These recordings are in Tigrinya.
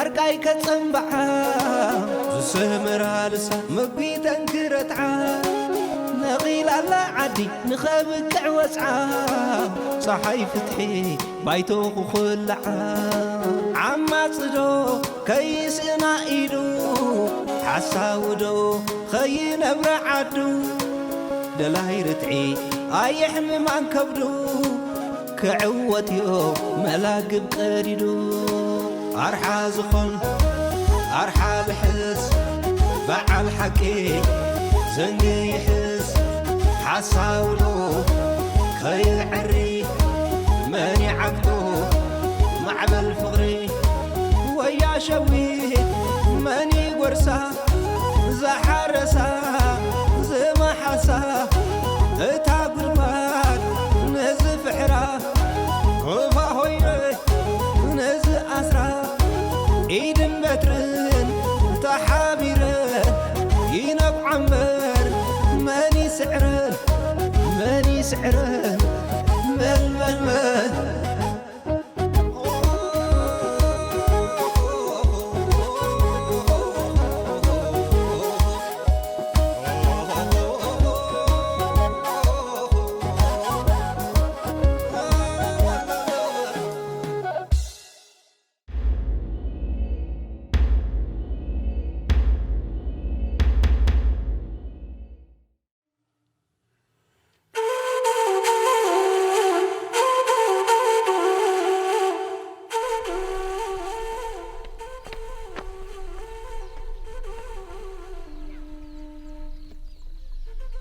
ዕርቃይ ከጸንብዓ ዝስምራ ልሳ መጒተን ክረትዓ ነቒላላ ዓዲ ንኸብቅዕ ወጽዓ ጸሓይ ፍትሒ ባይቶ ክኹልዓ ዓማጽዶ ከይስእና ኢሉ ሓሳውዶ ኸይነብረ ዓዱ ደላይ ርትዒ ኣየሕምማን ከብዱ ክዕወት ዮ መላግብ ቀዲዱ ኣርሓ ዝኾን ኣርሓ ልሕስ በዓል ሓቂ ዘንጊ ይሕስ ሓሳውዶ ከይዕሪ መን ይዓግቶ ማዕበል ፍቕሪ ወያ ሸዊት መን ይጎርሳ ዝሓረሳ ዝመሓሳ እታ ጉድጓድ ነዚ ፍሕራ ኮፋ ሆይረ ነዚ ኣስራ ኢድን በትርን ተሓቢረን ይነብዓ እምበር መን ይስዕረን መን ይስዕረን መን መን መን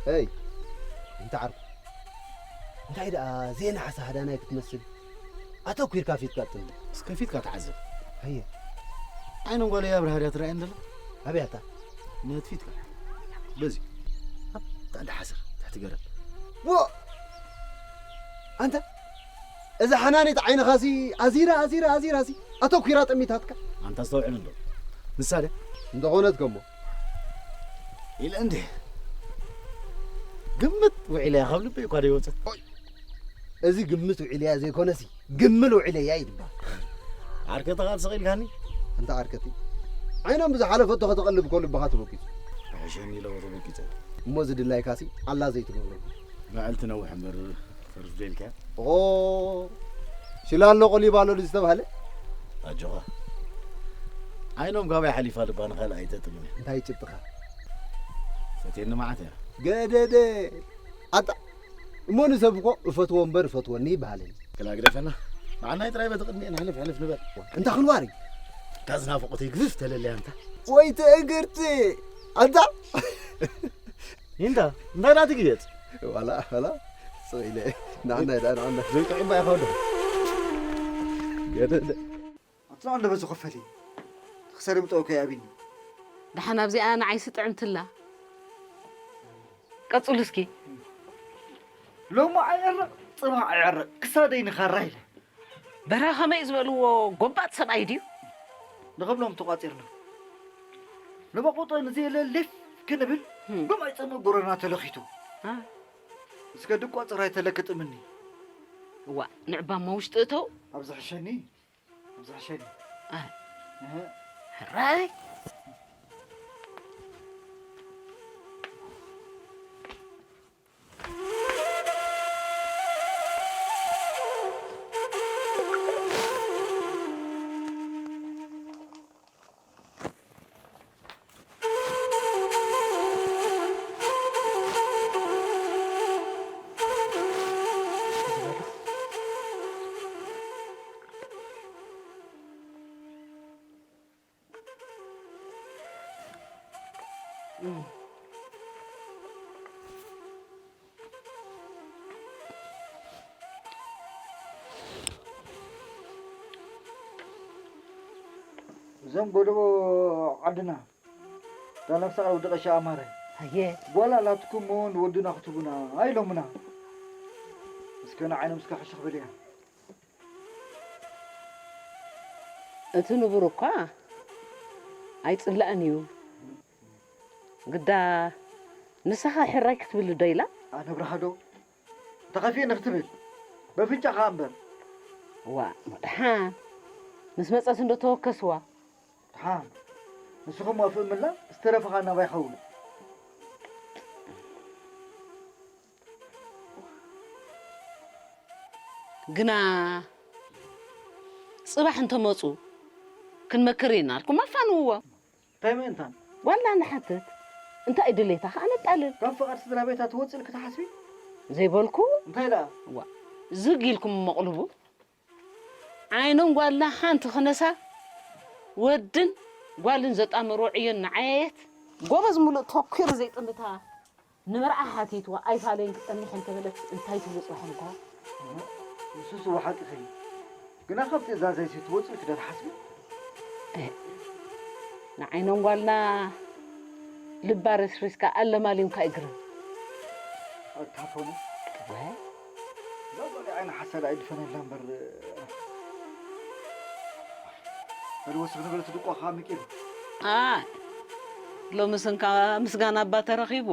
ሄይ እንተ ዓርኩ እንታይ ደኣ ዜና ሓሳ ሃዳናይ ክትመስል ኣተኲርካ ፊትካ ጥምት እስከ ፊትካ ተዓዘብ ሃየ ዓይኖም ጓለይ ኣብርሃ ድያ ትረኣየን ዘላ ኣበያታ ምህት ፊትካ በዚ ኣብታ እንዳ ሓሰር ትሕቲ ገረብ ዎ ኣንተ እዛ ሓናኒት ዓይንኻሲ ኣዚራ ኣዚራ ኣዚራሲ ኣተኲራ ጠሚታትካ ኣንታ ኣስተውዕል እንዶ ንሳ ድያ እንተኾነት ከሞ ኢለ እንዲ ግምት ውዒለያ ካብ ልበይ እኳ ደይወፀት እዚ ግምት ውዒለያ ዘይኮነሲ ግምል ውዒለያ ይድባል ዓርከ ተቓል ስቕ ኢልካኒ እንተ ዓርከቲ ዓይኖም ብዝሓለፈቶ ከተቐልብ እኮ ልብኻ ተበኪቱ ሕሸኒ ኢለዎ ተበኪፀ እሞ ዝድላይካሲ ኣላ ዘይትገብረሉ መዕልቲ ነውሕ እምበር ተርፍ ደልካ ኦ ሽላሎ ቆሊባሎ ዝተባህለ ኣጆኻ ዓይኖም ጋባይ ሓሊፋ ልባ ንኻልእ ኣይተጥምን እንታይ ጭብጥኻ ፈትየኒ መዓት እያ ገደደ ኣታ እሞ ንሰብ እኮ እፈትዎ እምበር እፈትወኒ ይበሃለኒ ክላ ግደፈና ንዓናይ ጥራይ በቲ ቅድሚኤን ሕልፍ ሕልፍ ንበል እንታ ክንዋሪ ካዝና ፍቆተይ ግዝፍ ተለለያ እንታ ወይ ትእግርቲ ኣንታ እንታ እንታይ ናቲ ግየጽ ዋላ ዋላ ስቕ ኢለ ንዓናይ ደኣ ንዓና ዘይጥዑም ባይ ኸዶ ገደደ ኣትናው እንደ በዚ ኮፈሊ ክሰሪ ምጠው ከይ ኣቢኒ ደሓን ኣብዚኣ ንዓይሲ ጥዕምትላ ቀጽሉ እስኪ ሎሚ ኣይዕረቕ ጽባሕ ኣይዕረቕ ክሳደይ ንኻራ ኢለ በራ ከመይ ዝበልዎ ጎባጥ ሰብኣይ ድዩ ንኸብሎም ተቋጺርና ንበቑጦ ንዘየለ ሌፍ ክንብል ብማይ ጸምእ ጎረና ተለኺቱ እስከ ድቋጽር ኣይተለክጥምኒ እዋ ንዕባሞ ውሽጢ እተው ኣብዚ ሕሸኒ ኣብዚ ሕሸኒ ሕራይ እዞም ጎደቦ ዓድና እታ ነፍሰ ወዲ ቀሺ ኣማረ ኣየ ጓል ኣላትኩም ንወድና ክትቡና ኣይሎምና እስከ ንዓይኖም እስከ ሕሽኽ በልያ እቲ ንቡር እኳ ኣይጽላእን እዩ ግዳ ንስኻ ሕራይ ክትብል ዶ ኢላ ኣነ ብርሃዶ ተኸፊእኒ ክትብል በፍንጫኻ እምበር ዋ መድሓን ምስ መጸት እንዶ ተወከስዋ ደሓን ንስኹም ዋፍእ ምላም ዝተረፈኻ ናባይ ይኸውን። ግና ጽባሕ እንተመጹ ክንመክር ኢና ኢልኩም ኣፋንውዎ። እንታይ ምእንታን ዋላ ንሓትት እንታይ ድሌታ ከኣ ነጣልል። ካብ ፍቓድ ስድራ ቤታ ትወጽእ ኢልኪ ትሓስቢ? ዘይበልኩ። እንታይ ደኣ? ዋ ዝግ ኢልኩም መቕልቡ። ዓይኖም ጓልና ሓንቲ ክነሳ ወድን ጓልን ዘጣመርዎ ዕዮ እናዓየየት ጎበዝ ሙሉእ ተኲሩ ዘይጥምታ ንመርዓ ሓቲትዋ ኣይፋለይን ክጸንሕ እንተበለት እንታይ ትብሉ ጽባሕ እንኳ? ንሱስ እወ ሓቅኺ ግና ካብ ትእዛዘይሲ ትወጽእ ኢልኪ ዶ ትሓስቢ? ንዓይኖም ጓልና ልባ ረስሪስካ ኣለማሊምካ ኣይግረም። ኣታ ፎነ እወ እዛ ጓለይ ዓይኒ ሓሳድ ኣይድፈነላ እምበር በል ወስኽ ንበል እቲ ድቋ ከዓ ምቂሩ። ኣይ ሎምስ እንካ ምስጋና እባ ተረኺቡ።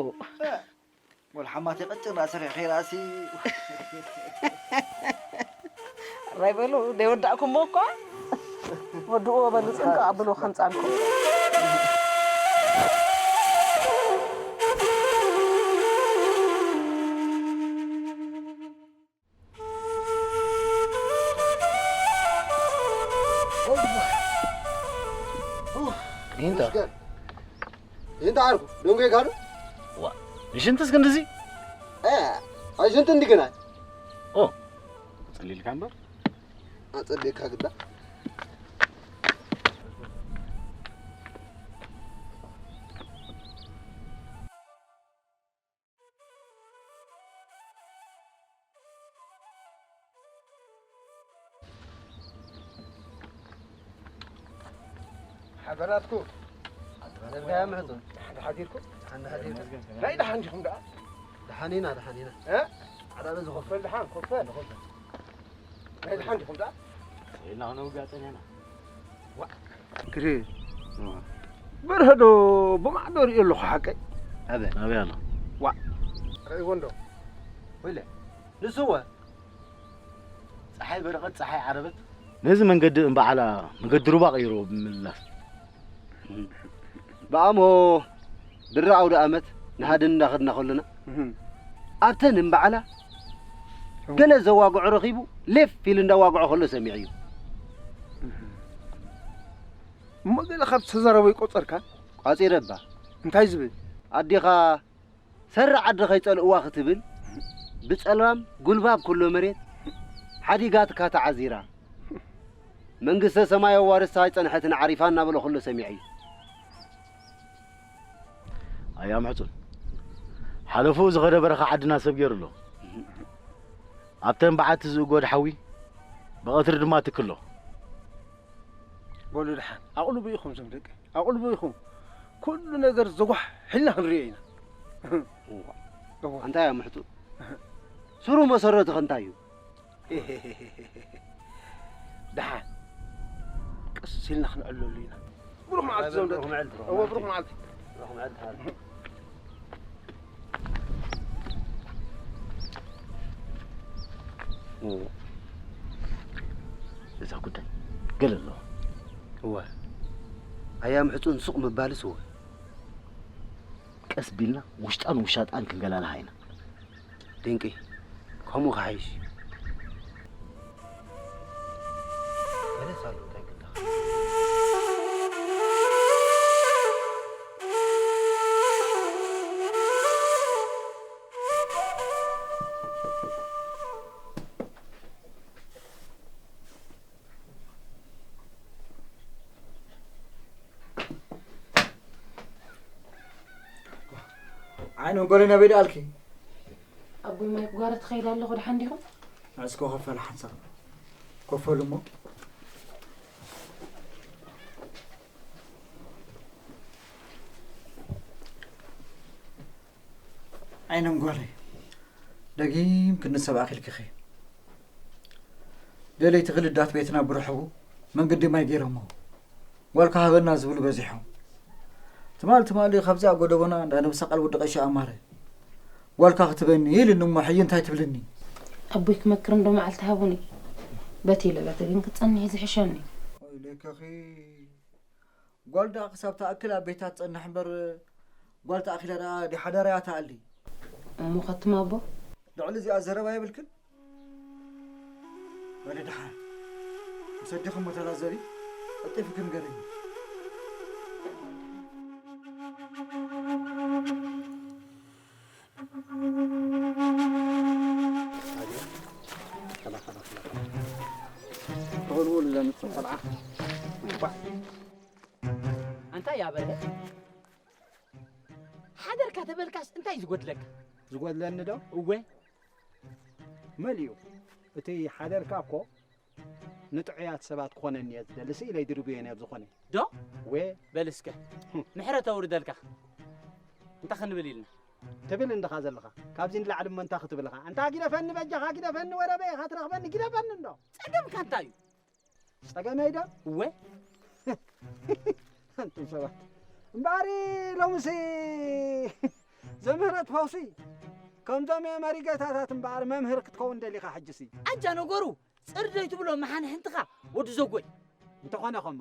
ወልሓማት የቐጭን ራእሲ ርሒቐ ራእሲ ራይ በሉ ደይወዳእኩሞ እኳ ወድእዎ በሉ ጽንቀ ኣብሉ ከምጻልኩም ይንታ ይንታ ዓርኩ ደንጎ ይጋዱ ዋ ንሽንትስ ክንድዚ ኣይሽንት እንዲገና ኦ ጽሊልካ እምበር ኣጸዴካ ግዳ ሓበራትኩ ኣትባለልካያ ምሕጹ ደሓን ሓዲርኩ ደሓን ሓዲርኩ ናይ ደሓን ዲኹም ደኣ ደሓን ኢና ደሓን ኢና ዓዳነ ዝኾፈል ደሓን ኮፈ ናይ ደሓን ዲኹም ደኣ ኢልና ክነውጋ ጸኒሕና ግሪ በርሀዶ ብማዕዶ ሪኦ ኣለኹ ሓቀይ ኣበ ኣበይ ኣሎ ዋ ረእይዎ እንዶ ወይለ ንስወ ፀሓይ በረቐት ፀሓይ ዓረበት ነዚ መንገዲ እምበዓላ መገዲ ሩባ ቀይሮ ብምምላስ ብኣሞ ድሪ ኣውደ ኣመት ንሃድን እንዳኸድና ከሎና ኣብተን እምበዓላ ገለ ዘዋግዖ ረኺቡ ሌፍ ኢሉ እንዳዋግዖ ከሎ ሰሚዐ እዩ እሞ ገለ ካብ ዝተዛረቦ ይቆፀርካ ቋፂረ እባ እንታይ ዝብል ኣዴኻ ሰሪ ዓዲ ከይጸልእዋ ክትብል ብጸልማም ጉልባብ ኩሎ መሬት ሓዲጋትካ ተዓዚራ መንግስተ ሰማይ ኣዋርስታ ኣይጸንሐትን ዓሪፋ እናበሎ ኩሎ ሰሚዐ እዩ ኣያ ምሕጹን ሓለፉ ዝኸደ በረኻ ዓድና ሰብ ገይሩ ኣሎ ኣብተን በዓቲ ዝእጎድ ሓዊ ብቐትሪ ድማ ትክሎ በሉ ደሓን ኣቕልቡ ኢኹም ዞም ደቂ ኣቕልቡ ኢኹም ኩሉ ነገር ዘጓሕ ሒልና ክንሪኦ ኢና እንታይ እያ ምሕጡ ስሩ መሰረቱ ከንታይ እዩ ደሓን ቀስ ኢልና ክንዕለሉ ኢና ብሩኽ መዓልቲ ዞም ደቂ እወ ብሩኽ መዓልቲ እዛ ጉዳይ ገለ ኣለዋ እወ ኣያ ምሕፁን ሱቕ ምባልስ እወ ቀስ ቢልና ውሽጣን ውሻጣን ክንገላልሃ ኢና ድንቂ ከምኡ ክሓይሽ ዓይኖም ጎለና በይ ደኣልኪ ኣቦይ ማይ ክጓረ ትኸይድ ኣለኹ ድሓን ዲኹም እስከ ከፈል ሓንሳብ ከፈሉ እሞ ዓይኖም ጓለይ ደጊም ክንሰብ ኣኺልክኺ ደለይቲ ክልዳት ቤትና ብርሕቡ መንገዲ ማይ ገይሮሞ ጓልካ ሃበና ዝብሉ በዚሖም ትማል ትማሊ ካብዚኣ ጎደቦና እንዳ ነብሰ ቃል ወዲ ቀሺ ኣማረ ጓልካ ክትበኒ ኢልኒ እሞ ሕጂ እንታይ ትብልኒ ኣቦይ ክመክር እንዶ መዓልቲ ሃቡኒ በቲ ኢለ በቲ ግን ክጸንሕ ዝሕሸኒ ኢለከኺ ጓል ደኣ ክሳብ ትኣክል ኣብ ቤታ ትጸንሕ እምበር፣ ጓል ተኣኺላ ደኣ ድሓደራያ ትኣሊ። እሞ ከትማ ኣቦ? ልዕሊ እዚኣ ዘረባ የብልክን? በሊ ደሓን። ምስ ኣዴኹም ተላዘቢ፣ ቀልጢፍክን ገርኒ። ተወልወሉ ዘምጽእ ቆልዓ። ኣንታ ያበለ ሓደርካ ተበልካስ እንታይ ዝጎድለካ? ዝጎድለኒ ዶ? እወ። መሊኡ። እቲ ሓደርካ እኮ ንጥዑያት ሰባት ክኾነኒ እየ ዝደሊ፣ ስኢለይ ድርብዮ ነብ ዝኾነ። ዶ? ወ። በል እስከ፣ ምሕረት ኣውርደልካ። እንታይ ክንብል ኢልና? ትብል እንድኻ ዘለኻ። ካብዚ ንላዕሊ እሞ እንታይ ክትብል ኢኻ? ኣንታ ግደፈኒ በጃኻ፣ ግደፈኒ ወረበይ፣ ኢኻ ትረኽበኒ፣ ግደፈኒ እንዶ። ጸገምካ እንታይ እዩ? ጸገመይ ዶ? እወ። ኣንቱም ሰባት። እምበኣር ሎምሲ ዘምህረት ፈውሲ፣ ከምዞም መሪጌታታት እምበኣር መምህር ክትከውን ደሊኻ ሕጅሲ። ኣጃ ነገሩ፣ ጽርደይ ትብሎ መሓንሕንትኻ ወዲ ዘጎይ። እንተኾነ ኸሞ?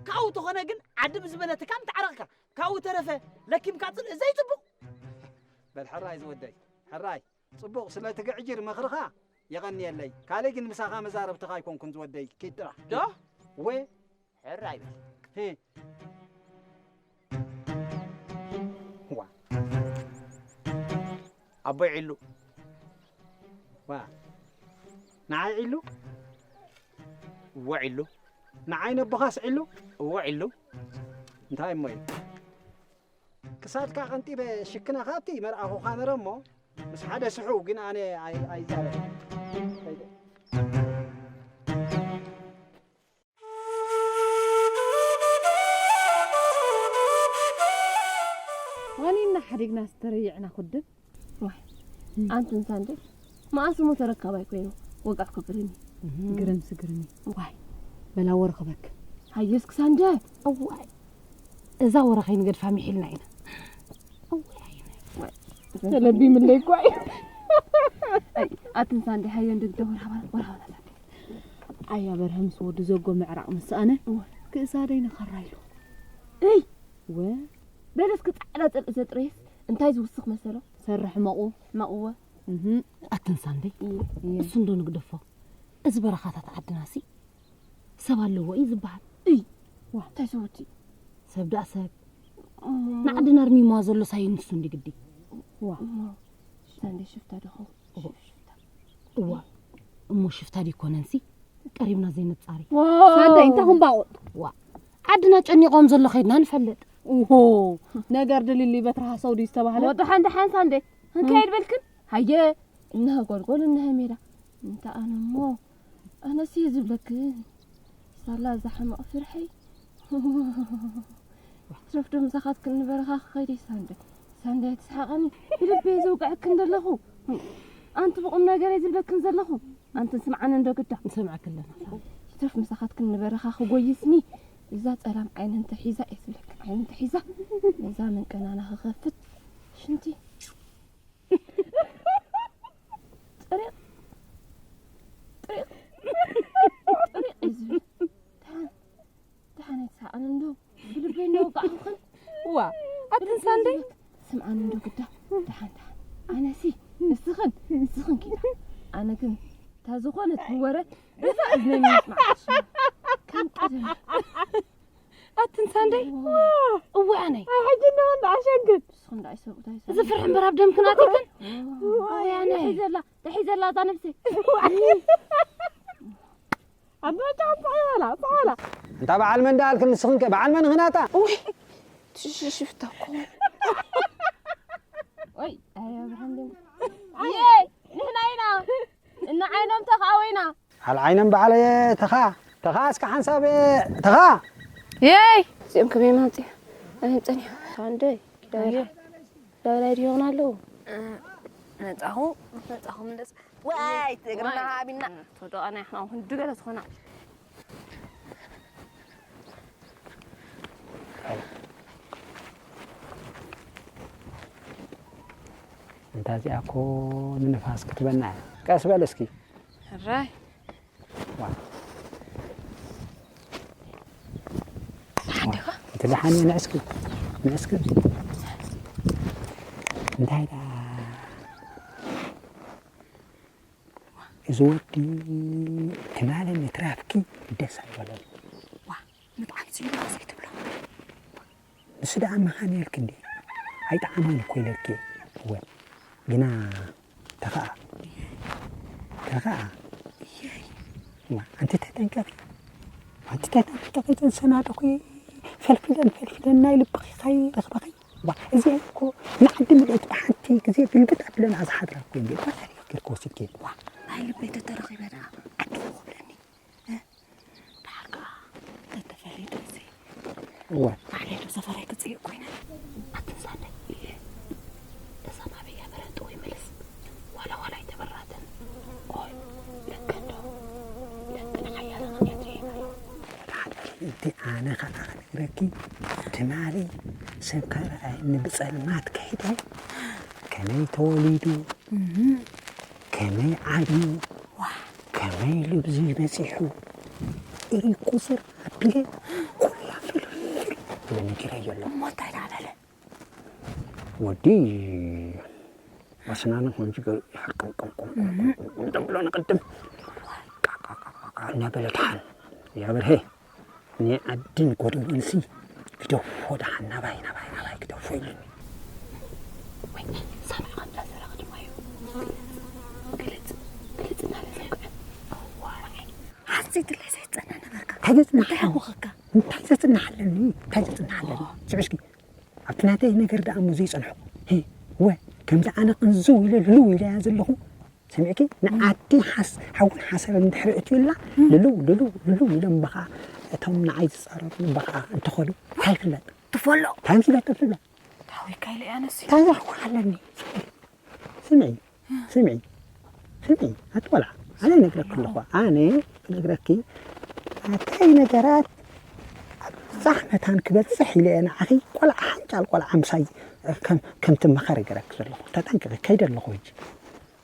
ካብኡ ተኾነ ግን ዓዲ ብዝበለትካ ምተዓረቕካ። ካብኡ ተረፈ ለኪምካ ጽልእ ዘይጽቡቕ። በል ሕራይ ዝወደይ፣ ሕራይ። ጽቡቕ ስለ ትግዕጅር ምኽርኻ የቐንየለይ። ካልእ ግን ምሳኻ መዛረብትኻ ኣይኮንኩን ዝወደይ፣ ኪድ ጥራሕ። ዶ? ወ? ሕራይ በል። ህ። ዋ። ኣቦይ ዒሉ። ዋ። ንዓይ ዒሉ? እወ ዒሉ። ንዓይ ነቦኻስ ዒሉ? እወ ዒሉ። እንታይ እሞ እዩ? ክሳድካ ቀንጢበ ሽክና ካብቲ መርኣኹኻ ነረ እሞ፣ ምስ ሓደ ስሑ ግን ኣነ ኣይ-፣ ኣይዛረብን። ከይደ። ዋኒና ሓዲግና ዝተረይዕና ኩድም። ዋይ፣ ኣንቲ እንሳንዴ፣ መኣስ እሞ ተረካባይ ኮይኑ ወጋሕ ክብልኒ? ግርም ስግርኒ። ዋይ። በላ ወረ ክበክ። ሃየስ ክሳንደ። እዋይ። እዛ ወረ ከይንገድፋ ሚሒልና ኢና። እዋይ። ተለቢምለይ እኳ እዩ። ኣይ፣ ኣትን ሳንዴ ሃየ እንድግደ ወርሃ ወርሃ ወርሃ ሳንዴ። ኣያ በርሀ ምስ ወዲ ዘጎ ምዕራቕ ምስ ሰኣነ፣ እዋ። ክእሳደይ ነኸራ ኢሉ። እይ! ወ? በለስ ክጻዕዳ ጽልኢ ዘጥረየስ እንታይ ዝውስኽ መሰሎ? ሰርሕ መቑ። መቑወ። እህ። ኣትን ሳንዴ፣ እየ። እሱ እንዶ ንግደፎ። እዚ በረኻታት ዓድናሲ ሰብ ኣለዎ እዩ ዝበሃል። እይ! ዋ፣ እንታይ ሰውቲ? ሰብ ደኣ ሰብ። እሞ ንዓድና ኣርሚምዋ ዘሎ ሳይንሱ እንዲ ግዲ። ዋ። እሞ ሳንዴ ሽፍታ ዶ ኸውን? እዋ። ሽፍታ። እዋ። እሞ ሽፍታ ዲኮነንሲ ቀሪብና ዘይነጻሪ። ዋ። ሳንዴ እንታይ ክንባቑጥ? ዋ። ዓድና ጨኒቖም ዘሎ ከይድና ንፈልጥ። ኦሆ። ነገር ድልሊ በትርሃ ሰው ድዩ ዝተባህለ? ወዲ ሓንዲ ሓንሳ እንዴ? ክንከይድ በልክን? ሃየ። እነሀ ጎልጎል እነሀ ሜዳ። እንተ ኣነ እሞ፣ ኣነስ እየ ዝብለክን። ሳላ እዛ ሕማቕ ፍርሐይ። ትረፍዶ ምሳኻትክን ንበረኻ ክኸይድ እየ ሳንዴ። ሳንዴ ኣይትስሓቐኒ። ብልበይ ዝውግዐክን ዘለኹ። ኣንቲ ብቑም ነገር እየ ዝብለክን ዘለኹ። ኣንቲ ስምዓኒ እንዶ ግዳ። ንሰምዓክ ኣለና። ትረፍ ምሳኻትክን ንበረኻ ክጎይስኒ። እዛ ጸላም ዓይነ እንተ ሒዛ እየ ዝብለክን። ዓይነ እንተ ሒዛ። ነዛ መንቀናና ክኸፍት። ሽንቲ። ጥሪቕ፣ ጥሪቕ፣ ጥሪቕ እዩ ዝብል። ደሓን፣ ደሓን ኣይትስሓቐኒ እንዶ፣ ብልበይ እናወጋዕኹኽን። እዋ፣ ኣትን ሳንዴ? ስምዓኒ እንዶ ግዳ፣ ደሓን፣ ደሓን። ኣነሲ፣ ንስኽን፣ ንስኽን ኪዳ። ኣነ ግን፣ እታ ዝኾነት ብወረ፣ እዛ እዝነይ ንምስማዕ። ከም ቀደም። ኣትን ሳንደይ? እዋ ኣነይ። ኣይ፣ ሕጂ እንዶ እንዳ ኣሸግር። ንስኹም ደኣ ኣይሰብኡት፣ ኣይሰብኡት። እዚ ፍርሒ እምበር ኣብ ደምክን ኣቲክን? እዋ ኣነይ። ተሒዘላ፣ ተሒዘላ እዛ ነብሰይ። ኣባ ጫም ጽዕበላ፣ ጽዕበላ። እንታ በዓል መን ደኣልክን ንስኽን ከ በዓል መን ኽናታ? እውይ፣ ትሽሽፍታ እኮ። ወይ፣ ኣይ፣ ኣብርሃም ደም። ኣየ፣ ንሕና ኢና። እና ዓይኖም ተኻወይና። ዓል ዓይነም በዓል ተኻ፣ ተኻ እስከ ሓንሳብ ተኻ። የይ! እዚኦም ከመይ መጽኡ? ኣበይ ጸኒሑ? ሳንደይ፣ ዳብላ-፣ ዳብላይ ድዮም ኣለዉ? መጻኹ፣ መጻኹ ምለስ። ዋይ፣ ትግርና ዋይ። ሃቢና። ተወደቐና ኢሕና፣ ክንዲ ገለ ዝኾና። እንታ እዚኣ እኮ ንንፋስ ክትበና እያ። ቀስ በል እስኪ። ሕራይ። ዋ። ደሓን ዲኻ? ትደሓን እየ ንዕስኪ፣ ንዕስኪ። እንታይ ደኣ እዚ ወዲ ትማሊ ምትራፍኪ ደስ ኣይበሎን። ዋ፣ ምጥዓም ስኢሉ ዘይትብሎ። ንሱ ደኣ መኻን ኢልኪ እንዴ? ኣይጠዓማን እኮ ኢለኪ። እወ፣ ግና ተኸኣ፣ ተኸኣ። እየይ። ዋ፣ ኣንቲ ተጠንቀቂ። ኣንቲ ተጠንቀቂ፣ እተን ሰናድኺ ፈልፊለን፣ ፈልፊለን ናይ ልብኺ ከይረኽበኺ። ዋ፣ እዚአን እኮ ንዓዲ ምልእቲ ብሓንቲ ግዜ ግልብጥ ኣቢለን ዝሓድራ እኮ እየን። ጓል ኣሪኺ ጌርኪ ወሲድኪ። ዋ፣ ናይ ልበይ ተተረኺበ ደኣ ዓዲ ክብለኒ። እ? ደሓር ከኣ ተተፈሊጡ እዚ። እወ። ባዕለይ ዶ ሰፈረይ ክጽይቕ ኮይነ? ኣትን ሳንደይ። እየ። እዛ ናበይ እያ በረንጥዊ ምልስ? ዋላ ዋላ ኣይተበራትን። ኦይ፣ ለከ እንዶ። ለከ ንሓያለ ክንያት እየ። ደሓር እቲ ኣነ ከኣ ክነግረኪ፣ ትማሊ ሰብ ከረኣየኒ ብጸልማት ከይደ፣ ከመይ ተወሊዱ፣ እህ። ከመይ ዓብዩ፣ ዋው። ከመይ ልብዚ በጺሑ፣ ኢቁጽር ኣቢለ ኩላ ፍልፍል ብለ ነጊረዮ ኣለኹ። እሞ እንታይ ደኣ በለ? ወዲ ኣስናኑ ከምዚ ገይሩ ይሕር ቅምቅም ቅምቅም እህ። ቅምቅም ቅምቅም ተብሎ ንቅድም። ቃ፣ ቃ፣ ቃ፣ ቃ፣ ቃ እናበለ ደሓን። ያ ብርሄ፣ ናይ ዓድን ጎደቦንሲ ግደፎ ደሓን ናባይ፣ ናባይ፣ ናባይ ግደፎ ኢሉኒ። ወይ፣ ሰማዕ ከምዛ ዘረኸ ድማ እዩ። ግልጽ፣ ግልጽ እናበለ ዘውግዐ። እዋይ፣ ሓንሲትለይ ዘይትጸንሕ ነበርካ። እንታይ ዘጽንሓ? እንታይ ሃወኸካ? እንታይ ዘጽንሓለኒ? እንታይ ዘጽንሓለኒ? ስምዒ እስኪ፣ ኣብቲ ናተይ ነገር ደኣ እሞ ዘይጸንሑ። ሂ፣ ወ፣ ከምዚ ኣነ ቅንዝው ኢለ ልው ኢለያ ዘለኹ። ሰሚዕኪ? ንዓዲ ሓስ-፣ ሓውን ሓሰርን እንድሕሪ እትዩላ፣ እም። ልልው፣ ልልው፣ ልልው ኢሎም እምበኻ እቶም ንዓይ ዝጻረሩ እምበኻ እንተኾሉ፣ እንታይ ይፍለጥ? ትፈሎ። እንታይ ይፍለጥ? ትፍለጥ? ታዊካ ኢለ እያ ነሲ። እንታይ ዘሕኩ ኣለኒ? ስምዒ፣ ስምዒ፣ ስምዒ፣ ኣቲ ቆልዓ፣ ኣነ ይነግረኪ ኣለኹ። ኣነ ክነግረኪ፣ ኣተይ ነገራት ኣብዛሕ መታን ክበጽሕ ኢለ እየ ንዓኺ ቆልዓ፣ ሓንጫል ቆልዓ ምሳይ ከም፣ ከም ትመኸር ይገረኪ ዘለኹ። ተጠንቀቂ፣ ከይደ ኣለኹ ሕጂ።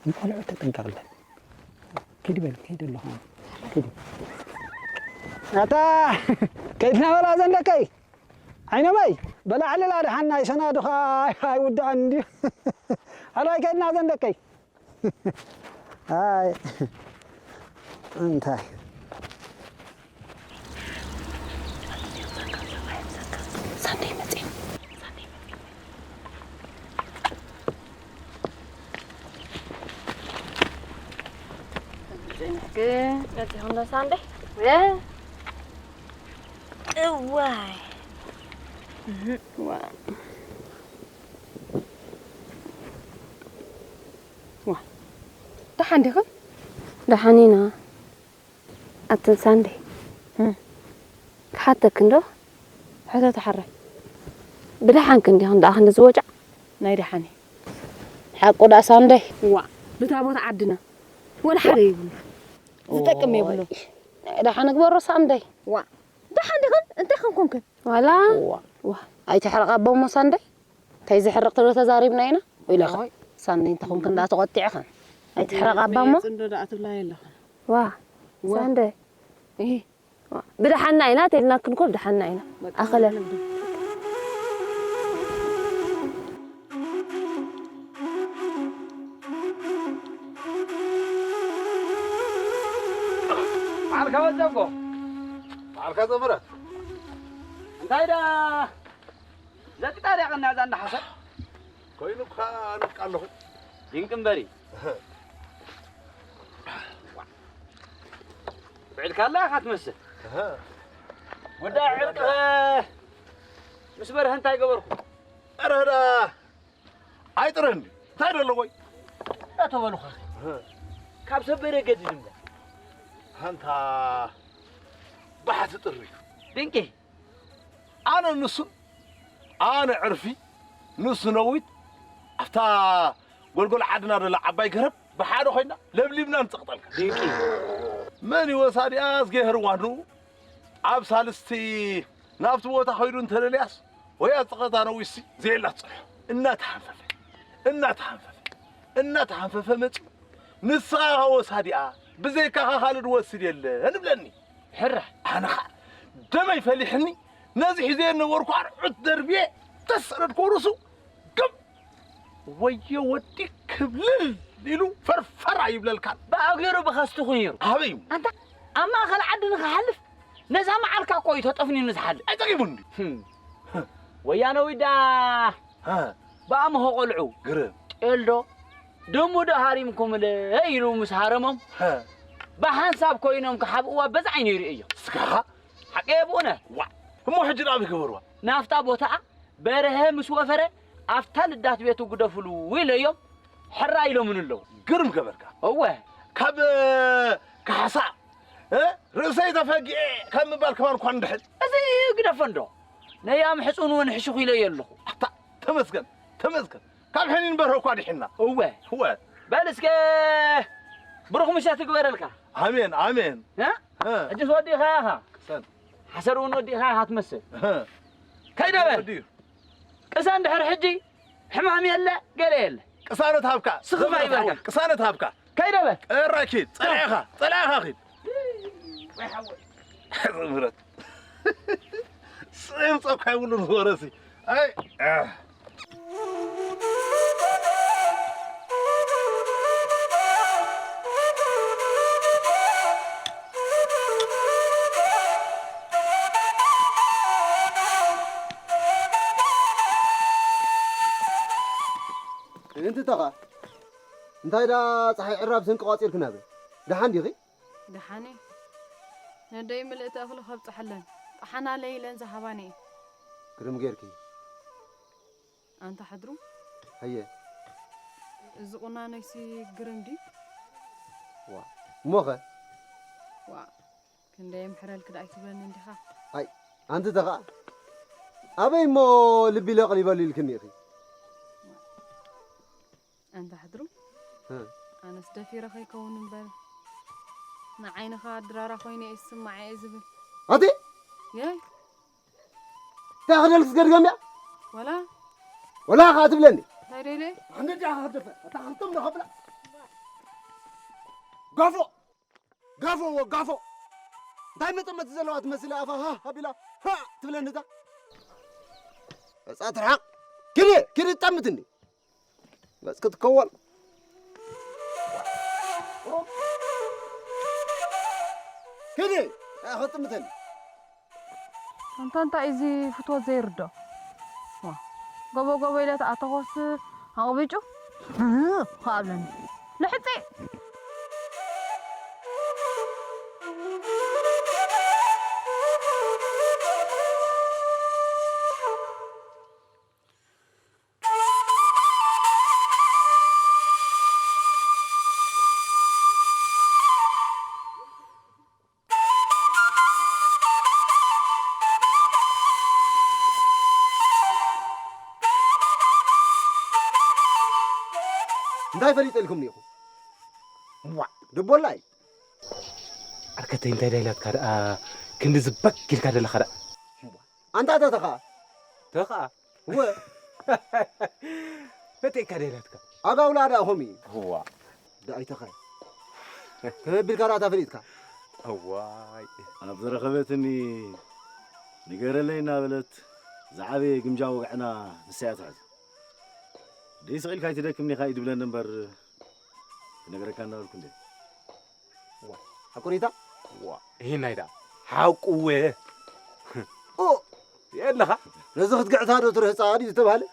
ንቆልዑ ተጠንቀቕለን። ኪዲ በሊ፣ ከይደ ኣለኹ። ኪዲ። ኣታ፣ ከይድና በላ ዘንደቀይ። ዓይነመይ፣ በላ ዕልል ኣድሓና፣ ይሰናዱኻ ኣይውድኣን እንድዩ። ኣላይ ከይድና ዘንደቀይ። ኣይ፣ እንታይ። ሳንደይ መጽእ። ጽንሕኪ መጺኹም ዶ ሳንደይ? እ? እዋይ። እህ፣ ዋ። ዋ። ደሓን ዲኽን? ደሓን ኢና። ኣትን ሳንደይ። እም። ክሓተክን ዶ? ሕተት ሓራይ። ብደሓንክን ዲኽን ደኣ ክንዲ ዝወጫዕ? ናይ ደሓን እዩ። ሓቁ ደኣ ሳንደይ። ዋ፣ ብታ ቦታ ዓድና ወላ ሓደ የብሉ። ዝጠቅም የብሉ። ኦይ፣ ናይ ደሓን ግበሮ ሳንደይ። ዋ፣ ደሓን ዲኽን? እንታይ ኸንኩንክን? ዋላ? ዋ። ዋ። ኣይትሕረቕ ኣቦ እሞ ሳንደይ። እንታይ ዝሕረቕ ተሎ ተዛሪብና ኢና? ኢለኻ። ኦይ። ሳንደይ እንተኾንክን ደኣ ተቖጢዕኽን። ኣይትሕረቕ ኣባ እሞ። ጽንዶ ደኣ ትብላ የለኽን። ዋ። ዋ። ሳንደይ። እሂ። ብደሓና ኢና፣ ተይልናክን እኮ ብደሓና ኢና። በቃ ኣኸለ። ንግዲ። በዓልካ ወጸጎ። በዓልካ ዘምረት። እንታይ ደኣ ዘጥጣሪያ ቀና እዛ እንዳሓሰብ? ኮይኑ እኳ ንቃ ኣለኹ። ድንቂ እምበሪ። እህ። ውዒልካ ኣላ ኢኻ ትመስል። እህ። ወዳ ዕርቅኸ ምስ በርሀ እንታይ ገበርኩ? ኧረ ዳ ኣይጥረን እንታይ ደሎ ወይ? እንዳተበሉኻ። እህ። ካብ ሰብ በረ ገድድ እምበር። ኣንታ ባሕቲ ጥሪ። ድንቂ። ኣነ ንሱ፣ ኣነ ዕርፊ፣ ንሱ ነዊት፣ ኣብታ ጎልጎል ዓድና ዘላ ዓባይ ገረብ ብሓደ ኮይና ለብሊብና ንጸቕጠልካ። ድንቂ። መን ይወሳ ዲኣ እዝጌሄር ዋኑ ኣብ ሳልስቲ ናብቲ ቦታ ከይዱ እንተደልያስ ወይ ኣብ ጸቐታ ነዊሲ ዘየላ ትጸንሖ። እናተሓንፈፈ፣ እናተሓንፈፈ፣ እናተሓንፈፈ መጺኡ። ንስኻ ወሳ ዲኣ ብዘይካኻ ካልእ ዝወስድ የለን እብለኒ። ሕረ። ኣነ ኸኣ ደመይ ፈሊሕኒ፣ ነዚ ሒዘ ነበርኩ ኣርዑት ደርብየ ተሰረድኮ ርሱ ግብ ወየ ወዲ ክብልል ኢሉ ፈርፈር ኣይብለልካን። ብኣገሩ ብኸስቲ ኩይሩ። ኣበይ እዩ? ኣንታ ኣብ ማእኸል ዓዲ ንኽሓልፍ ነዛ መዓልካ እኮ እዩ ተጠፍኒኑ ዝሓልፍ። ኣይጠቂሙን ድዩ? ህም። ወያነ ዊዳ ሃ፣ ብኣምሆ ቆልዑ ግርም። ጤልዶ ድሙ ዶ ሃሪምኩምለ ኢሉ ምስ ሃረሞም ሃ። ብሓንሳብ ኮይኖም ክሓብእዋ በዛ ዓይኑ ይርእዮ። ስጋኻ ሓቂ የብኡነ። ዋ፣ እሞ ሕጂ ናብ ይገበርዋ። ናፍታ ቦታኣ በርሀ ምስ ወፈረ ኣብታ ልዳት ቤቱ ግደፍሉ ኢለዮም ሕራ ኢሎምን ኣለዉ። ግርም ገበርካ። እወ። ካብ ካሕሳ እ? ርእሰይ ተፈጊኤ ካብ ምባል ከማን እኳ እንድሕል። እዚ ግደፎ እንዶ። ነያም ሕጹን እውን ሕሹኽ ኢለዮ ኣለኹ። ኣታ ተመስገን፣ ተመስገን። ካብ ሕኒን በርሀ እኳ ድሒና። እወ። እወ። በል እስከ ብሩኽ ምሸት ይግበረልካ። ኣሜን፣ ኣሜን። እ? እ። ሕጅስ ወዲእኻ ኢኻ። ሰን። ሓሰር እውን ወዲእኻ ኢኻ ትመስል። እ። ከይደ በል። ወዲኡ። ቅሰን ድሕሪ ሕጂ ሕማም የለ፣ ገለ የለ። ቅሳነት ሃብካ። ስኽፍ ኣይበልካ። ቅሳነት ሃብካ። ከይደ በል። እረ ኪድ፣ ጸላኢኻ፣ ጸላኢኻ ኪድ። ወይ ሓወይ። ምረት። ስም ጸኳ ይብሉን ወረሲ። ኣይ፣ ኣህ። እንቲ ተኻ እንታይ ዳ ፀሓይ ዕራብ ስንቂ ቋፂርክና በይ? ደሓን ዲኺ? ደሓን እየ። ነደይ ምልእቲ እኽሊ ከብፅሐለን ጠሓና ለይለን ዝሃባኒ እየ። ግርም ጌርኪ። ኣንታ ሕድሩ። ኣየ። እዚ ቁናኖይሲ ግርም ድዩ? ዋ። እሞኸ? ዋ። ክንደይ የምሕረልኪ ደኣ ኣይትብለኒ እንዲኻ? ኣይ፣ ኣንቲ ተኸኣ ኣበይ እሞ ልቢ ለቕሊበሉ ኢልክኒ ኢኺ? ኣንታ ሕድሩ። እ። ኣነስ ደፊረ ከይከውን እምበር ንዓይንኻ ድራራ ኮይነ እየ ዝስማዕ እየ ዝብል። ኣቲ? የይ። እንታይ ክደልክ ዝገድገም እያ? ወላ? ወላ ኸኣ ትብለኒ? እንታይ ደይለ? ኣነ ዲኣ ክደፈ፣ እታ ክልቶም ንኸብላ። ጋፎ! ጋፎ፣ ወ-፣ ጋፎ! እንታይ መጠመቲ ዘለዋ ትመስል ኣፋ ሃ ኣቢላ ሃ ትብለኒ እታ? እጻ ትርሓቕ! ኪዲ፣ ኪዲ ትጠምት እንዲ? ገጽ ክትከወል። ኪዲ፣ ኣኸጥምተኒ። ኣንታ እንታይ እዚ ፍትወት ዘይርዶ? ዋ፣ ጎቦ ጎቦ ኢለ ተኣተኾስ ኣቕቢጩ ከኣብለኒ። ልሕጺ! እንታይ ፈሊጠ ኢልኩም ኒኹ? ዋ፣ ደቦላይ። ዓርከተይ እንታይ ዳይላትካ ደኣ ክንዲ ዝበክ ኢልካ ደለኻ ደኣ? ኣንታ ተተኻ? ተኻ? እወ። ፈቴካ ደላትካ። ኣጋውላ ደኣ ኾሚ። እዋ። ደኣይ ተኻይ። ከመቢልካ ደኣ ተፈሊጥካ? እዋይ። ኣብ ዝረኸበትኒ ንገረለይ እናበለት ዝዓበየ ግምጃ ወግዕና ንሳያ ትሕዝ። ደይ ስቕ ኢልካ ኣይትደክም ኒኻ እዩ ድብለኒ እምበር ክነግረካ እናበልኩ እንደ። ዋ፣ ሓቁሪታ? ዋ፣ ይሄን ኣይዳ። ሓቁ ወ። ኦ፣ የለኻ? ነዚ ክትግዕታ ዶ ትርህጻ ድዩ ዝተባህለ?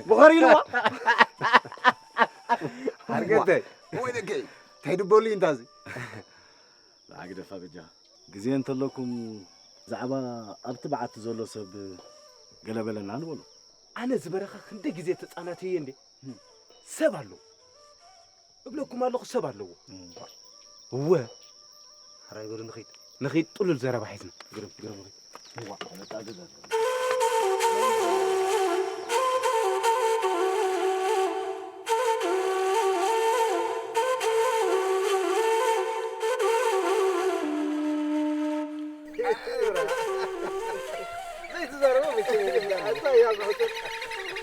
ብኸሪ ኢልዋ? ኣርገተይ። ወይ ደገይ፣ እንታይ ድበሉ እዩ እንታዚ? ንዓግደፋ በጃ። ግዜ እንተለኩም ብዛዕባ ኣብቲ በዓቲ ዘሎ ሰብ ገለ በለና ንበሎ። ኣነ ዝበረኻ ክንደይ ግዜ ተጻናተየ እንዴ? ሰብ ኣለዎ። እብለኩም ኣለኹ ሰብ ኣለዎ። እምባ። እወ። ሕራይ በሉ ንኺድ። ንኺድ ጥሉል ዘረባ ሒዝና። ግርም፣ ግርም ንኺድ። እዋ፣ መጣ ገዛ። ዘይትዛረቦ መቸም የብላን። እንታይ እያ ብሕቶ?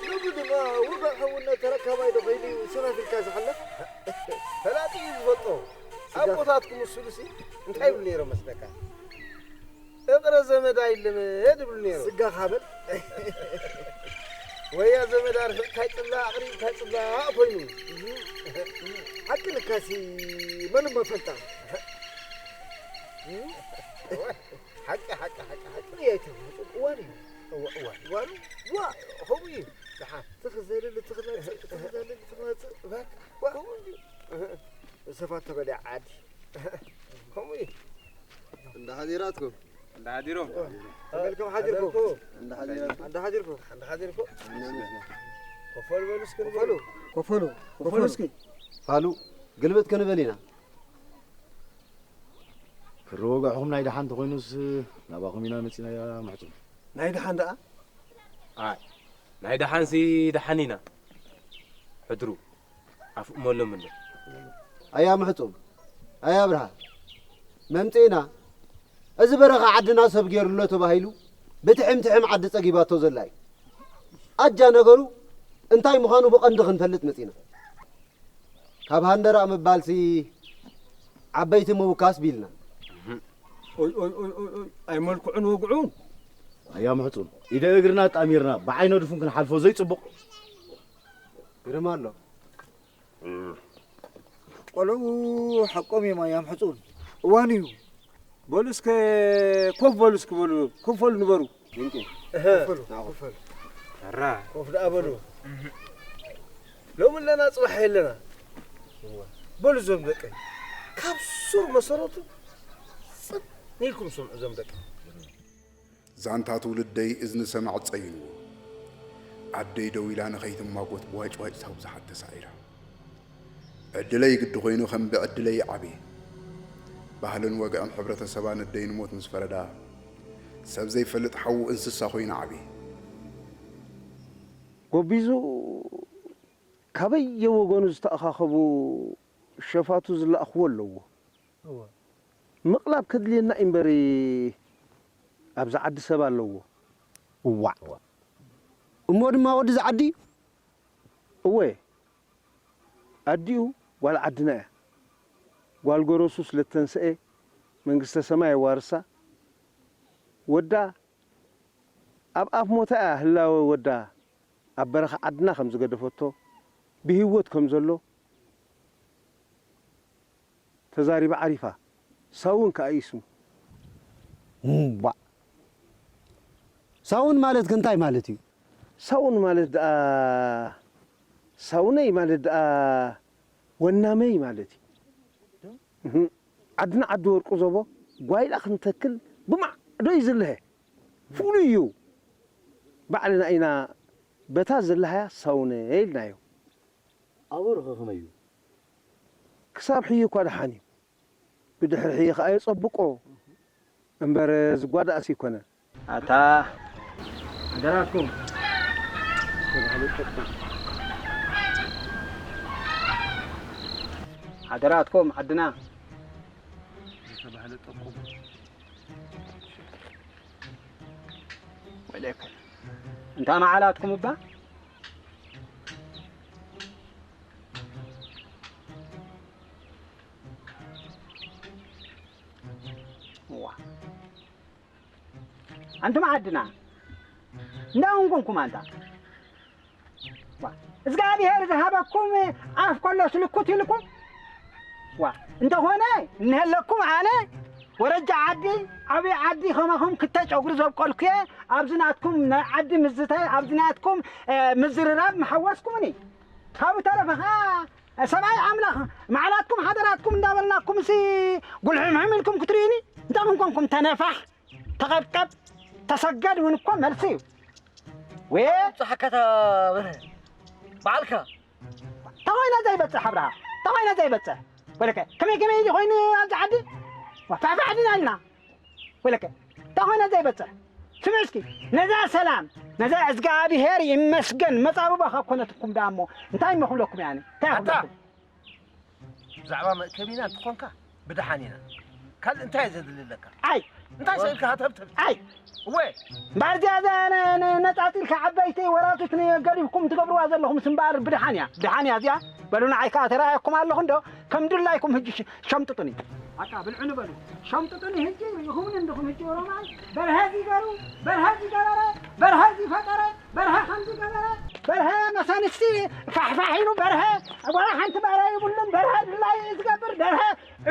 ሎሚ ድማ ውግዕ ሕውነት ተረካባይ ዶ ኾይኑ እዩ ስረፍ ኢልካ ዝሕለፍ? ፈላጢ እዩ ዝፈልጦ። ስጋ- ኣቦታት ክምስሉሲ እንታይ ይብሉ ነይሮም መስለካ? እቕረ ዘመድ ኣይልመድ ይብሉ ነይሩ። ስጋ ካበል። ወያ ዘመድ ኣርሒቕካ ይጽላእ፣ ኣቕሪብካ ይጽላእ ኮይኑ። ሓቂ ልካሲ መን እሞ ፈልጣ? ሓቂ፣ ሓቂ፣ ሓቂ፣ ሓቂ። እዋን እዩ። እዋ፣ እዋ። እዋን እዩ። ዋ፣ ከምኡ እዩ። ደሓን። ትኽዘልል፣ ትኽመጽእ፣ ትኽዘልል፣ ትኽመጽእ። እባክህ፣ ዋ፣ ከምኡ እዩ። ሰፋት ተበልያ ዓዲ። ከምኡ እዩ። እንዳ ሓዚራትኩም። እንዳ ሓዚሮም። ተመልኩም ሓዚርኩም። እንዳ ሓዚራትኩም። እንዳ ሓዚርኩም። እንዳ ሓዚርኩም። ኮፈሉ በሉ እስኪ። ኮፈሉ። ኮፈሉ። ኮፈሉ እስኪ። ፋሉ፣ ግልብጥ ክንበል ኢና። ክሪ ወግዕኹም ናይ ደሓን እንተኾይኑስ ናባኹም ኢና መጺና እያ ምሕጹም። ናይ ደሓን ደኣ? ኣይ፣ ናይ ደሓንሲ ደሓን ኢና። ሕድሩ ኣፍእመሎም ኣሎ። ኣያ ምሕጹም፣ ኣያ ኣብርሃ፣ መምጽኢና። እዚ በረኻ ዓድና ሰብ ገይሩሎ ተባሂሉ ብትሕም ትሕም ዓዲ ጸጊባቶ ዘላ እዩ። ኣጃ ነገሩ እንታይ ምዃኑ ብቐንዲ ክንፈልጥ መጺና። ካብ ሃንደራእ ምባልሲ ዓበይቲ ምውካስ ቢልና። ኦይ፣ ኦይ፣ ኦይ፣ ኦይ፣ ኦይ፣ ኣይመልክዑን ወግዑን። ኣያ ምሕጹም፣ ኢደ እግርና ጣሚርና ብዓይነ ድፉን ክንሓልፎ ዘይጽቡቕ። ግርም ኣሎ። ቆልዑ ሓቆም እዮም ኣያ ምሕጹን። እዋን እዩ። በሉ እስከ ኮፍ በሉ እስኪ በሉ። ኮፍ በሉ ንበሩ። ድንቂ። እህ። ኮፍ በሉ፣ ኮፍ በሉ። ኣራ። ኮፍ ደኣ በሉ። ሎሚ ኣለና ጽባሕ የለና። በሉ እዞም ደቀይ ካብ ሱር መሰረቱ ጽን ኢልኩም ስምዑ እዞም ደቀይ። ዛንታ ትውልደይ እዝኒ ሰማዕ ጸይንዎ። ኣደይ ደው ኢላ ንኸይትማጎት ብዋጭዋጭታ ብዙሓት ተሳዒራ። ዕድለይ ግዲ ኮይኑ ከም ብዕድለይ ዓብየ። ባህልን ወግዕን ሕብረተሰባ ነደይ ንሞት ምስ ፈረዳ፣ ሰብ ዘይፈልጥ ሓዉ እንስሳ ኮይኑ ዓብየ። ጎቢዙ ካበየ ወገኑ ዝተኣኻኸቡ ሸፋቱ ዝለኣኽዎ ኣለዎ። እወ። ምቕላብ ከድልየና እዩ እምበር፣ ኣብዚ ዓዲ ሰብ ኣለዎ። እዋዕ። እሞ ድማ ወዲ እዚ ዓዲ እዩ? እወ። ኣዲኡ ጓል ዓድና እያ። ጓል ገረሱ ስለ እተንስኤ መንግስተ ሰማይ የዋርሳ። ወዳ ኣብ ኣፍ ሞታ እያ ህላወ ወዳ ኣብ በረኻ ዓድና ከም ዝገደፈቶ፣ ብህይወት ከም ዘሎ ተዛሪባ ዓሪፋ። ሳውን ከኣ እዩ ስሙ። እምቧእ። ሳውን ማለት ከ እንታይ ማለት እዩ? ሳውን ማለት ደኣ፣ ሳውነይ ማለት ደኣ ወናመይ ማለት እዩ። እህ። ዓድና ዓዲ ወርቂ ዘቦ ጓይላ ክንተክል ብማዕዶ እዩ ዝልሀ። ፍሉይ እዩ። ባዕልና ኢና በታ ዝለሃያ ሳውነ ኢልናዮ። ኣበርኸ ከመይ እዩ? ክሳብ ሕዩ እኳ ደሓን እዩ። ብድሕሪ ሕዩ ከኣ የጸብቆ እምበር ዝጓዳእስ ኣይኮነን። ኣታ ሓደራትኩም። ሓደራትኩም ዓድና። ዝተባህለ ጠቁም። ወይለከ። እንታ መዓላትኩም እባ? ዋ። ኣንቱም ዓድና፣ እንዳ ሆንጎንኩም ኣንታ። ዋ፣ እግዚኣብሔር ዝሃበኩም ኣፍ ከሎ ስልኩት ኢልኩም። ዋ፣ እንተኾነ፣ እንሀለኩም ኣነ፣ ወረጃ ዓዲ፣ ዓብይ ዓዲ ከማኹም ክልተ ጨጉሪ ዘብቆልኩየ፣ ኣብዚ ናትኩም ናይ ዓዲ ምዝታይ፣ ኣብዚ ናትኩም፣ እ፣ ምዝርራብ ምሓወስኩምኒ። ካብኡ ተረፈ ኸዓ፣ ሰብኣይ ኣምላኽ፣ መዓላትኩም ሓደራትኩም እንዳበልናኩምሲ፣ ጉልሕምሕም ኢልኩም ክትርእዩኒ፣ እንታይ ምንኮንኩም ተነፋሕ? ተቐብቀብ፣ ተሰገድ እውን እኮ መልሲ እዩ። ወይ ብጽሓካ እታ በርሀ፣ በዓልካ። እንታይ ኮይና ዘይበጽሕ ኣብርሃ? እንታይ ኮይና ዘይበጽሕ? ወለከ፣ ከመይ ከመይ ኢሉ ኮይኑ ኣብዚ ዓዲ? ዋ፣ ፋሕፋሕ ዲና ኢልና። ወለከ፣ እንታይ ኮይና ዘይበጽሕ? ስምዕ እስኪ፣ ነዛ ሰላም፣ ነዛ እግዚኣብሔር ይመስገን መጻብባ ካብ ኮነትኩም ደኣ እሞ፣ እንታይ እሞ ክብለኩም እየ ኣነ? እንታይ ኣታ! ክብለኩም? ብዛዕባ መእከቢና እንተኾንካ ብደሓን ኢና። ካልእ እንታይ እዩ ዘድሊ ኣለካ? ኣይ! እንታይ ሰኢልካ ሃተብተብ? ኣይ! እወ! እምበኣር እዚኣ እዛ ነ-፣ ነ-፣ ነጻጺልካ ዓበይቲ ወራትት ንገዲፍኩም ትገብርዋ ዘለኹምስ እምበኣር ብደሓን እያ። ብደሓን እያ እዚኣ። በሉ ንዓይ ከኣ ተራእየኩም ኣለኹ እንዶ፣ ከም ድላይኩም ሕጂ ሸ-፣ ሸምጥጡኒ። ኣታ ብልዑኒ በሉ። ሸምጥጡኒ ሕጂ ይኹምን እንድኹም ሕጂ ኦሮማይ በርሀ እዚ ገሩ፣ በርሀ እዚ ገበረ፣ በርሀ እዚ ፈጠረ፣ በርሀ ከምዚ ገበረ፣ በርሀ መሳንስቲ ፋሕፋሕ ኢሉ፣ በርሀ ዋላ ሓንቲ መእረ ይብሉን፣ በርሀ ድላይ እዩ ዝገብር፣ በርሀ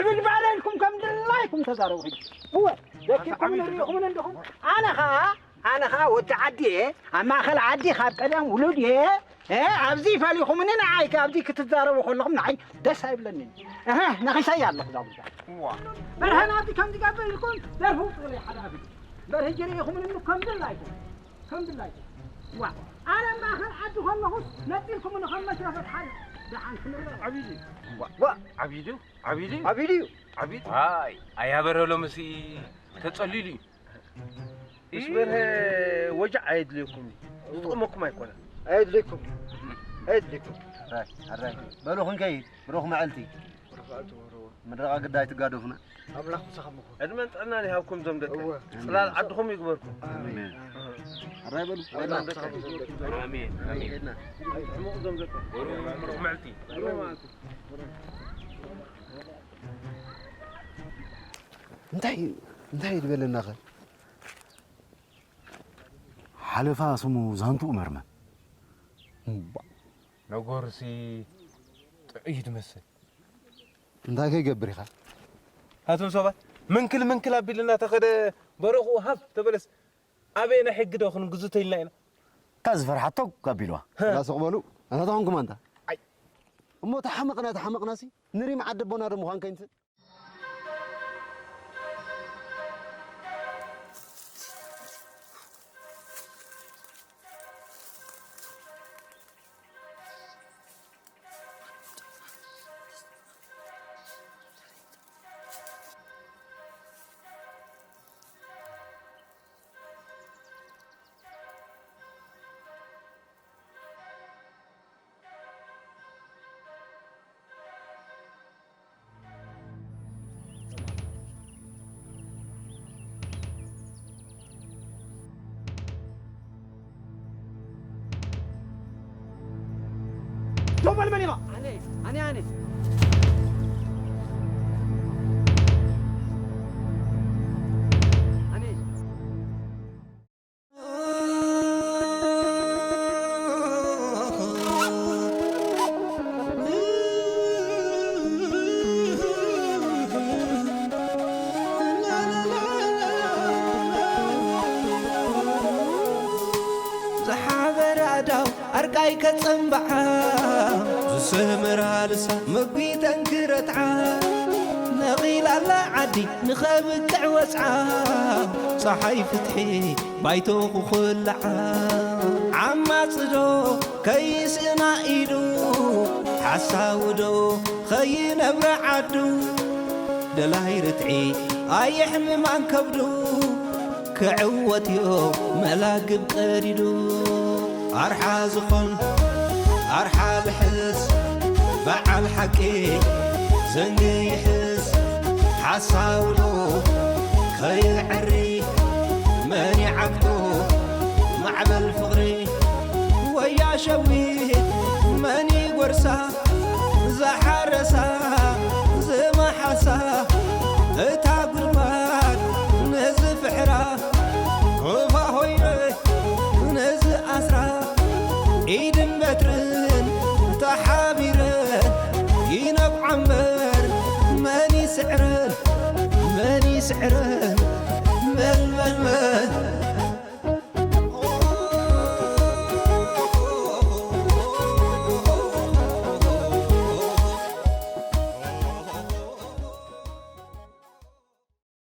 እብል ባለ ኢልኩም ከም ድላይኩም ተዛረቡ። ሕጂ እወ ደኪኩም ንሪኢኹምን እንዲኹም። ኣነ ኸዓ ኣነ ኸዓ ወዲ ዓዲ እየ፣ ኣብ ማእኸል ዓዲ ካብ ቀደም ውሉድ እየ። እ፣ ኣብዚ ፈሊኹምኒ ንዓይ ከ ኣብዚ ክትዛረቡ ከለኹም ንዓይ ደስ ኣይብለንን። እህ፣ ነኺሰያ ኣለኹ እዛ ጉዳይ። እዋ። በርሀ ናብዚ ከም ዝገብር ኢልኩም ደርፉ ውጥቕለይ ሓደ ኣቢሉ። እምበር ሕጂ ርኢኹምኒ ከም ድላይኩም፣ ከም ድላይኩም። ዋ፣ ኣነ ኣብ ማእኸል ዓዲ ከለኹስ ነጢልኩምኒ ከም መሽረፈት ሓደ ደሓን ክንረአ። ዓቢዱ። ዋ፣ ዓቢዱ፣ ዓቢዱ። ዓቢዱ። ዓቢዱ። ኣይ፣ ኣያበረሎ ምስ ተጸሊሉ እዩ። ምስ በርሀ ወጃዕ ኣየድልየኩም እዩ። ዝጥቕመኩም ኣይኮነን። ኣየድልየኩም። ኣየድልየኩም። ኣራይ፣ ኣራይ። በሉ ክንከይድ። ብሩኽ መዓልቲ። ብሩኽ መዓልቲ ወረዋ። ምድረቓ ግዳ ኣይትጋደፉና። ኣምላኽ ምሳኹም ይኹን። ዕድመን ጥዕናን ይሃብኩም ዞም ደቀ። እወ። ጽላል ዓድኹም ይግበርኩም። ኣሜን። ኣራይ በሉ። ኣሜን። ኣሜን። ሕሙቕ ዞም ደቀ። ብሩኽ መዓልቲ። ብሩኽ መዓልቲ። እንታይ እንታይ ዝበለናኸ? ሓለፋ ስሙ ዛንትኡ መርመን። እምባ፣ ነገሩሲ ጥዑይ እዩ ዝመስል። እንታይ ከይገብር ኢኻ? ኣቶም ሰባት ምንክል ምንክል ኣቢልና ተኸደ በረኽኡ ሃፍ ተበለስ ኣበየናይ ሕጊ ዶ ክንግዝቶ ኢልና ኢና? እታ ዝፈርሓቶ ኣቢልዋ። ላ ስቕ በሉ። ኣታ ተኾንኩም ኣንታ። ኣይ። እሞ ተሓመቕና ተሓመቕናሲ ንሪም ዓዲ ኣቦና ዶ ምዃን ከይንስእ? ደው በል መን ኢኻ? ኣነ፣ ኣነ፣ ኣነ። ኣነ። ዝሓበራ ዳው ኣርቃይ ከጸምብዓ፣ ዝሰመራ ልሳ መጒተን ክረትዓ፣ ነቒላላ ዓዲ ንኸብቅዕ ወጽዓ፣ ጸሓይ ፍትሒ ባይቶ ክኹልዓ። ዓማጺ ዶ ከይስእና ኢዱ፣ ሓሳዊ ዶ ከይነብረ ዓዱ፣ ደላይ ርትዒ ኣየሕምማን ከብዱ፣ ክዕወት ዮ መላግብ ቀዲዱ። ኣርሓ ዝኾን ኣርሓ ልሕስ፣ በዓል ሓቂ ዘንጊ ይሕስ፣ ሓሳዊ ዶ ከየዕሪ መን ይዓግቶ ማዕበል ፍቕሪ፣ ወያ ሸዊት መን ይጎርሳ ዝሓረሳ ዝመሓሳ፣ እታ ጉድጓድ ነዚ ፍሕራ፣ ሩባ ሆይነ ነዚ ኣስራ፣ ኢድን በትርን ተሓቢረን ይነብዓ እምበር፣ መን ይስዕረን፣ መን ይስዕረን፣ መን፣ መን፣ መን?